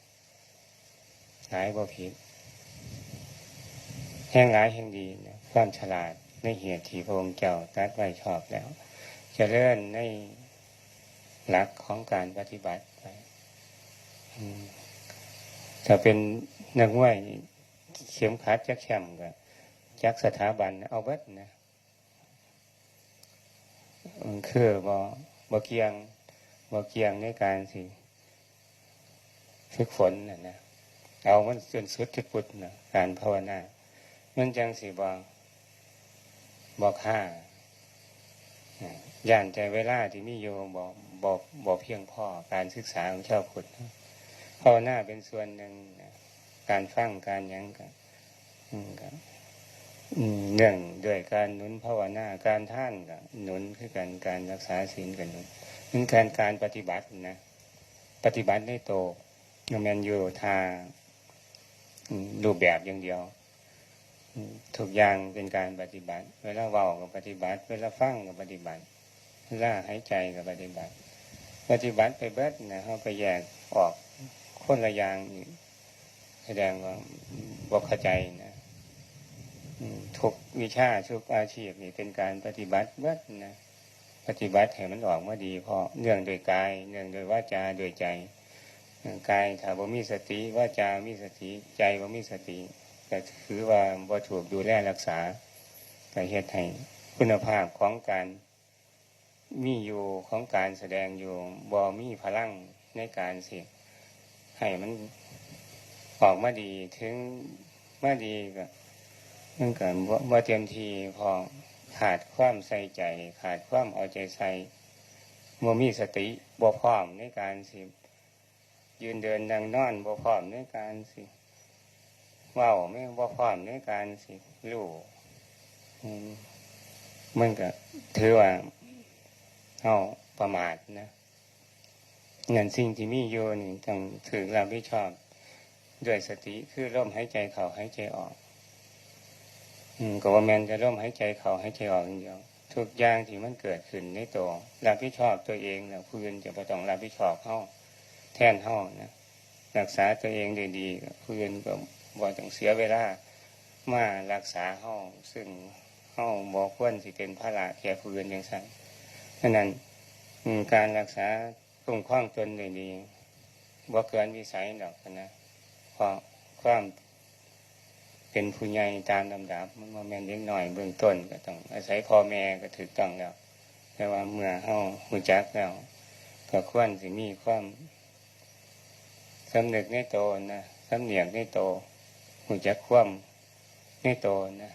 หลายบ่ผิด แฮ่งหลายแฮ่งดีนะ ความฉลาดในเหตุที่พระองค์เจ้าตรัสไว้ชอบแล้ว เจริญในหลักของการปฏิบัติไป อืม ถ้าเป็นนักมวยนี่ เข็มขัดจักแชมป์ก็จักสถาบันเอาเบิดนะ มันคือบ่ บ่เกี่ยง บ่เกี่ยงในการสิฝึกฝนน่ะนะ เอามันจนสุดที่ปุดนะ การภาวนา มันจังสิบ่บ่ค่า อ่า ย่านแต่เวลาที่มีอยู่บ่บ่บ่เพียงพอ การศึกษาของชาวพุทธ ภาวนาเป็นส่วนหนึ่งนะ การฟังการหยังก็ อืม ก็ อืม เนื่องด้วยการหนุนภาวนา การทานก็หนุนคือกัน การรักษาศีลก็หนุน มันการ การปฏิบัตินะ ปฏิบัติในโต บ่แม่นอยู่ท่า อืม รูปแบบอย่างเดียว อืม ทุกอย่างเป็นการปฏิบัติ เวลาเว้าก็ปฏิบัติ เวลาฟังก็ปฏิบัติ เวลาหายใจก็ปฏิบัติ ปฏิบัติไปเบิดนะ เฮาไปแยกออกคนละอย่างนี่ แสดงว่าบ่เข้าใจนะ อืม ทุกวิชา ทุกอาชีพนี่เป็นการปฏิบัติเบิดนะ ปฏิบัติให้มันออกมาดี เพราะเนื่องด้วยกาย เนื่องด้วยวาจา ด้วยใจ เอ่อ กายถ้าบ่มีสติ วาจามีสติ ใจบ่มีสติ ก็ถือว่าบ่ถูกดูแลรักษา ก็เฮ็ดให้คุณภาพของการมีอยู่ ของการแสดงอยู่ บ่มีพลังในการสิให้มันออกมาดี ถึงมาดีก็ มันก็บ่ บ่เต็มที่ เพราะขาดความใส่ใจ ขาดความเอาใจใส่ บ่มีสติ บ่พร้อมในการสิยืนเดินนั่งนอน บ่พร้อมในการสิเว้า แม่นบ่พร้อมในการสิรู้ อืม มันก็ถือว่าเฮาประมาทนะ นั่นสิ่งที่มีอยู่นี่ต้องถูกรับผิดชอบด้วยสติ คือลมหายใจเข้าหายใจออก อืม ก็บ่แม่นแต่ลมหายใจเข้าหายใจออกอย่างเดียว ทุกอย่างที่มันเกิดขึ้นในตัว รับผิดชอบตัวเองแล้ว ผู้อื่นจะบ่ต้องรับผิดชอบเฮา แทนเฮานะ รักษาตัวเองได้ดี ผู้อื่นก็บ่ต้องเสียเวลามารักษาเฮา ซึ่งเฮาบ่ควรสิเป็นภาระแก่ผู้อื่นจั่งซั้น ฉะนั้น อืม การรักษาคุ้มครองตนได้ดี บ่เกินวิสัยดอกนะ เพราะความเป็นผู้ใหญ่ตามลำดับ มันบ่แม่นเด็กน้อย เบื้องต้นก็ต้องอาศัยพ่อแม่ก็ถูกต้องแล้ว แต่ว่าเมื่อเฮารู้จักแล้ว ก็ควรสิมีความสำนึกในโตนะ สำเนียกในโต รู้จักความในโตนะ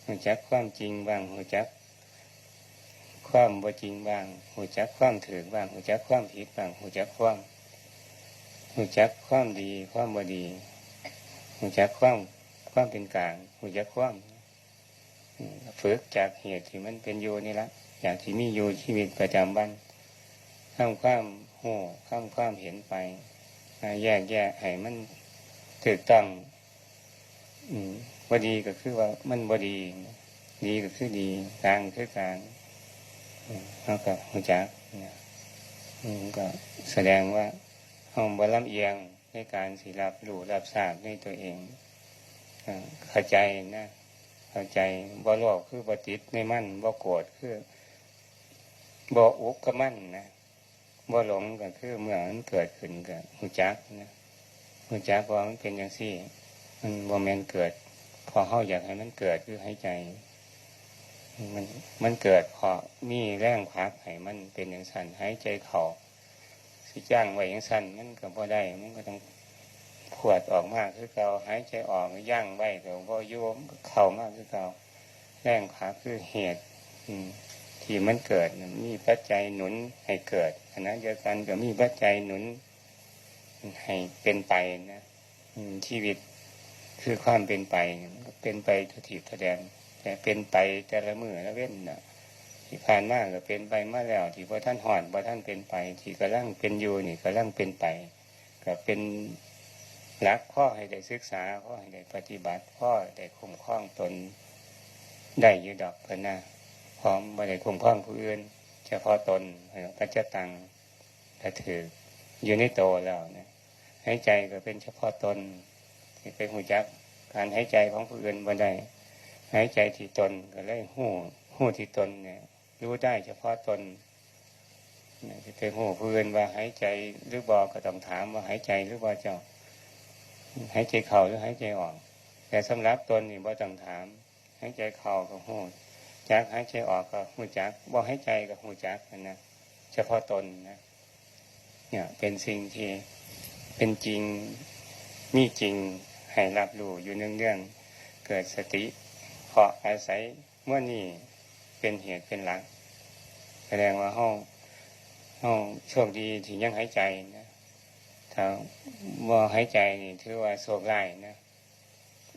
รู้จักความจริงบ้าง รู้จักความบ่จริงบ้าง รู้จักความถูกบ้าง รู้จักความผิดบ้าง รู้จักความ รู้จักความดี ความบ่ดี รู้จักความ ความเป็นกลาง รู้จักความ อืม ฝึกจากเหตุที่มันเป็นอยู่นี่ละ จากที่มีอยู่ชีวิตประจำวัน ทำความรู้ ทำความเห็นไป อ่า แยกแยะให้มันถูกต้อง อืม บ่ดีก็คือว่ามันบ่ดี ดีก็คือดี กลางคือกลาง อืม เฮาก็รู้จักนะ อืม ก็แสดงว่าเฮาบ่ลำเอียงในการสิรับรู้รับทราบในตัวเอง อ่า เข้าใจนะ เข้าใจ บ่โลภคือบ่ติดในมัน บ่โกรธคือบ่อุกกับมันนะ บ่หลงก็คือเมื่อมันเกิดขึ้นก็รู้จักนะ รู้จักว่ามันเป็นจั่งซี้ มันบ่แม่นเกิดเพราะเฮาอยากให้มันเกิด คือหายใจ มัน มันเกิดเพราะมีแรงผลักให้มันเป็นจั่งซั้น หายใจเข้าสิยั้งไว้จั่งซั้นมันก็บ่ได้ มันก็ต้องพรวดออกมาคือเก่า หายใจออกยั้งไว้ก็บ่อยู่ มันก็เข้ามาคือเก่า แรงผลักคือเหตุ อืม ที่มันเกิดน่ะ มีปัจจัยหนุนให้เกิด ขณะเดียวกันก็มีปัจจัยหนุนให้เป็นไปนะ อืม ชีวิตคือความเป็นไป มันก็เป็นไปทั่วทีบทั่วแดน แต่เป็นไปแต่ละมื้อละเว็นน่ะ ที่ผ่านมาก็เป็นไปมาแล้ว ที่บ่ทันฮอด บ่ทันเป็นไป ที่กำลังเป็นอยู่นี่กำลังเป็นไป ก็เป็นหลักพอให้ได้ศึกษา พอให้ได้ปฏิบัติ พอได้คุ้มครองตนได้อยู่ดอกเพิ่นนะ พร้อมบ่ได้คุ้มครองผู้อื่น เฉพาะตน ปัจจตัง ถ้าถืกอยู่ในโตแล้วเนี่ย หายใจก็เป็นเฉพาะตน ที่ไปรู้จักการหายใจของผู้อื่นบ่ได้ หายใจที่ตนก็เลยรู้ รู้ที่ตนเนี่ย รู้ได้เฉพาะตน เนี่ย ที่ไปรู้ผู้อื่นว่าหายใจหรือบ่ ก็ต้องถามว่าหายใจหรือบ่เจ้า หายใจเข้าหรือหายใจออก แต่สำหรับตนนี่บ่ต้องถาม หายใจเข้าก็รู้จัก หายใจออกก็รู้จัก บ่หายใจก็รู้จักนั่นนะ เฉพาะตนนะ เนี่ย เป็นสิ่งที่เป็นจริง มีจริงให้รับรู้อยู่เนืองๆ เกิดสติ เพราะอาศัยเมื่อนี้เป็นเหตุเป็นหลัก แสดงว่าเฮา เฮาโชคดีที่ยังหายใจนะ ถ้าบ่หายใจนี่ถือว่าโชคร้ายนะ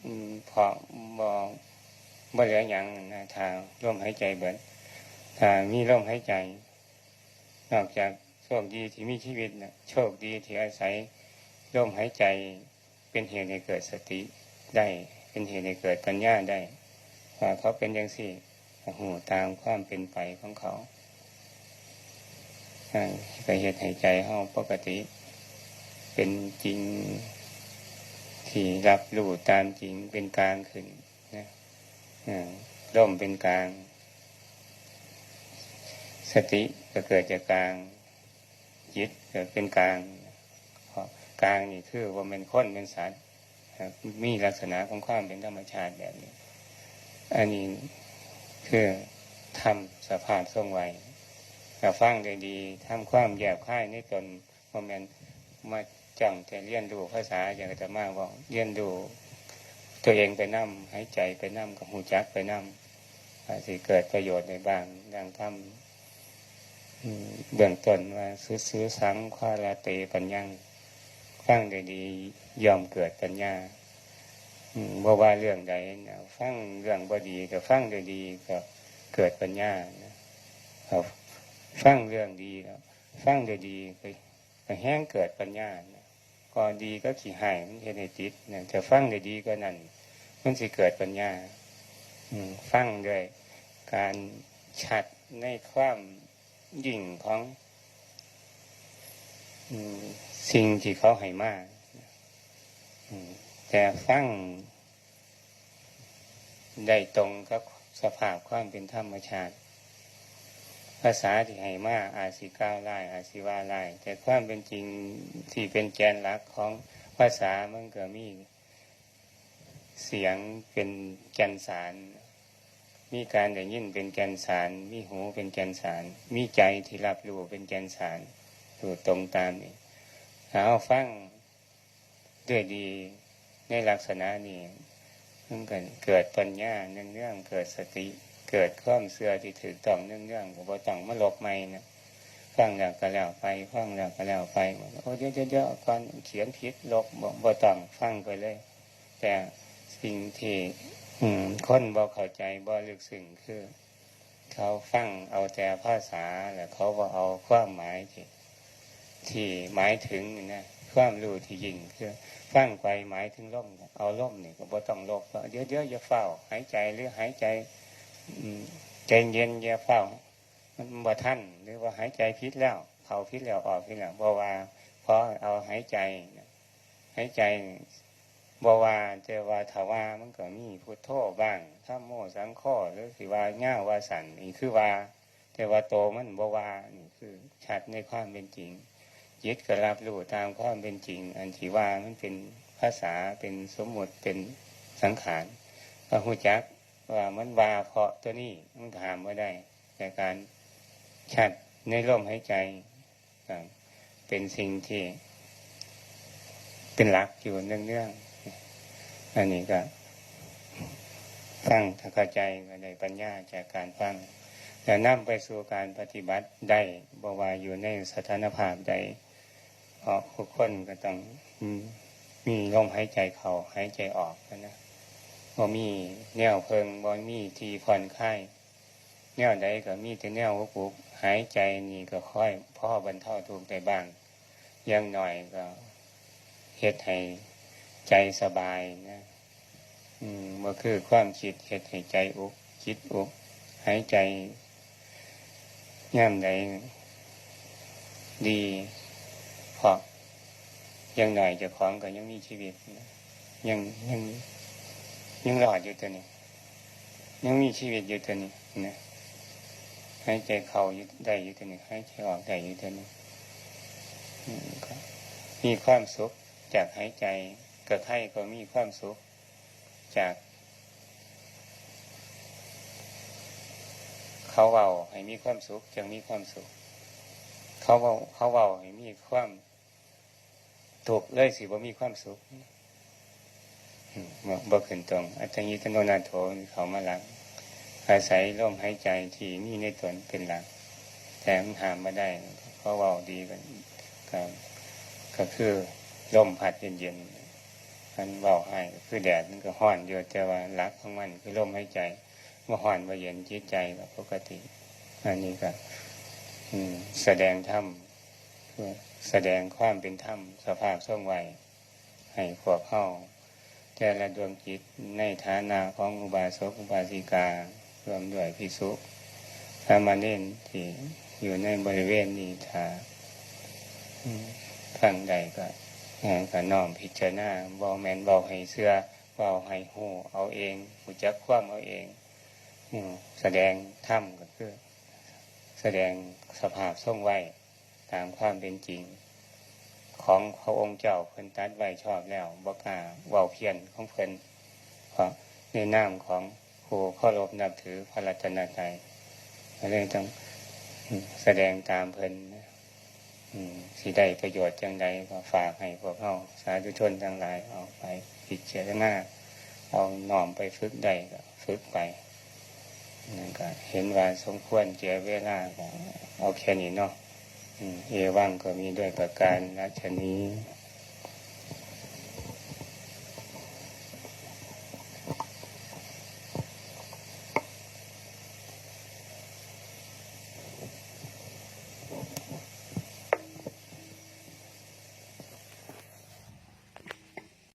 อืม เพราะบ่ บ่เหลือหยังนะ ถ้าลมหายใจเบิด ถ้ามีลมหายใจ นอกจากโชคดีที่มีชีวิตนะ โชคดีที่อาศัยลมหายใจเป็นเหตุให้เกิดสติได้ เป็นเหตุให้เกิดปัญญาได้ ว่าเขาเป็นจั่งซี้ ก็ฮู้ตามความเป็นไปของเขา อ่า ก็เฮ็ดให้ใจเฮาปกติ เป็นจริง ที่รับรู้ตามจริง เป็นกลางขึ้นนะ อ่า ลมเป็นกลาง สติก็เกิดจากกลาง จิตก็เป็นกลาง เพราะกลางนี่คือบ่แม่นคนเป็นสัตว์ มีลักษณะของความเป็นธรรมชาติแบบนี้ อันนี้คือธรรมสภาพทรงไว้ ก็ฟังได้ดี ทำความแยบคายในตน บ่แม่นมาจ้องแต่เรียนรู้ภาษา อย่างอาตมาบอก เรียนรู้ตัวเองไปนำ หายใจไปนำ ก็ฮู้จักไปนำ อาจสิเกิดประโยชน์ได้บ้าง ดังธรรม อืม เบื้องต้นว่า สุดสีสัง ขารเต ปัญญัง ฟังได้ดี ย่อมเกิดปัญญา อืม บ่ว่าเรื่องใดนะ ฟังเรื่องบ่ดีก็ฟังได้ดี ก็เกิดปัญญานะ เอา ฟังเรื่องดีแล้ว ฟังได้ดีก็ ก็แฮ่งเกิดปัญญานะ ข้อดีกับขี้ฮ้ายมันเฮ็ดให้ติดนะ ถ้าฟังได้ดีกว่านั้น มันสิเกิดปัญญา อืม ฟังด้วยการชัดในความยิ่งของ อืม สิ่งที่เขาให้มา อืม แต่ฟัง ได้ตรงกับสภาพความเป็นธรรมชาติ ภาษาที่ให้มาอาจสิกล่าวร้าย อาจสิว่าร้าย แต่ความเป็นจริงที่เป็นแกนหลักของภาษามันก็มีเสียงเป็นแก่นสาร มีการได้ยินเป็นแก่นสาร มีหูเป็นแก่นสาร มีใจที่รับรู้เป็นแก่นสาร รู้ตรงตามนี้ ถ้าเราฟัง ด้วยดีในลักษณะนี้ มันก็เกิดปัญญาเนืองๆ เกิดสติ เกิดความเชื่อที่ถูกต้องเนืองๆ ก็บ่ต้องมาลบใหม่นะ ฟังแล้วก็แล้วไป ฟังแล้วก็แล้วไป โอ้ เดี๋ยวๆๆ ก่อนเขียนผิดลบ บ่ บ่ต้อง ฟังไปเลย แต่สิ่งที่ อืม คนบ่เข้าใจ บ่ลึกซึ้งคือ เขาฟังเอาแต่ภาษา แล้วเขาบ่เอาความหมายที่ ที่หมายถึงนี่นะ ความรู้ที่ยิ่งคือ ฟังไปหมายถึงลม เอาลมนี่ก็บ่ต้องลบ เดี๋ยวๆ อย่าฟ้าวหายใจ หรือหายใจ อืม ใจเย็น อย่าฟ้าว มันบ่ทัน หรือว่าหายใจผิดแล้ว เข้าผิดแล้ว ออกผิดแล้ว บ่ว่า พอเอาหายใจนะ หายใจนี่ บ่ว่า แต่ว่าถ้าว่ามันก็มีพุทโธบ้าง ธัมโม สังโฆ หรือสิว่ายาวว่าสั้น นี่คือว่า แต่ว่าโตมันบ่ว่า นี่คือชัดในความเป็นจริง จิตก็รับรู้ตามความเป็นจริง อันที่ว่ามันเป็นภาษา เป็นสมมุติ เป็นสังขาร ก็ฮู้จักว่ามันว่าเพราะตัวนี้ มันก็ห้ามบ่ได้ แต่การชัดในลมหายใจ อ่า เป็นสิ่งที่เป็นหลักอยู่เนืองๆ อันนี้ก็ฟัง ถ้าเข้าใจก็ได้ปัญญาจากการฟัง แล้วนำไปสู่การปฏิบัติได้ บ่ว่าอยู่ในสถานภาพใด เพราะทุกคนก็ต้อง อืม มีลมหายใจเข้า หายใจออกนะ บ่มีแนวเพิ่ง บ่มีที่ผ่อนคลาย แนวใดก็มีแต่แนวอุกๆ หายใจนี่ก็ค่อยพอบรรเทาทุกข์ได้บ้าง อย่างน้อยก็เฮ็ดให้ใจสบายนะ อืม บ่คือความคิดเฮ็ดให้ใจอุก จิตอุก หายใจยามใดดี เพราะอย่างน้อยเจ้าของก็ยังมีชีวิตนะ ยัง ยัง ยังรอดอยู่ตัวนี้ ยังมีชีวิตอยู่ตัวนี้นะ หายใจเข้าอยู่ ได้อยู่ตัวนี้ หายใจออกได้อยู่ตัวนี้ อืม ก็มีความสุขจากหายใจ ก็ใครก็มีความสุขจาก เขาเว้าให้มีความสุข จั่งมีความสุข เขาเว้า เขาเว้าให้มีความทุกข์ เลยสิบ่มีความสุข บ่บ่ขึ้นตรง อัตตาหิ ตโนนาโถ เข้ามาหลัก อาศัยลมหายใจที่มีในตนเป็นหลัก แต่มันห้ามบ่ได้ เขาเว้าดีก็ ก็ ก็คือลมพัดเย็นๆ มันเว้าให้ก็คือแดดมันก็ร้อนอยู่ แต่ว่าหลักของมันคือลมหายใจ บ่ร้อนบ่เย็น จิตใจก็ปกติ อันนี้ก็ อืม แสดงธรรม เพื่อแสดงความเป็นธรรม สภาพทรงไว้ ให้พวกเฮาแต่ละดวงจิตในฐานะของอุบาสกอุบาสิกา ร่วมด้วยภิกษุสามเณรที่อยู่ในบริเวณนี้ ถ้า อืม ฟังได้ก็ เอ่อ ก็น้อมพิจารณา บ่แม่นเว้าให้เชื่อ เว้าให้ฮู้เอาเอง รู้จักความเอาเอง อืม แสดงธรรมก็คือ แสดงสภาพทรงไว้ตามความเป็นจริง ของพระองค์เจ้าเพิ่นตรัสไว้ชอบแล้ว บ่กล้าเว้าเพี้ยนของเพิ่น เพราะในนามของผู้เคารพนับถือพระรัตนตรัย ก็เลยต้อง อืม แสดงตามเพิ่น อืม สิได้ประโยชน์จั่งใดก็ฝากให้พวกเฮาสาธุชนทั้งหลายเอาไปพิจารณา เอาน้อมไปฝึกได้ก็ฝึกไป นั่นก็เห็นว่าสมควรแก่เวลาก็เอาแค่นี้เนาะ อืม เอวังก็มีด้วยประการฉะนี้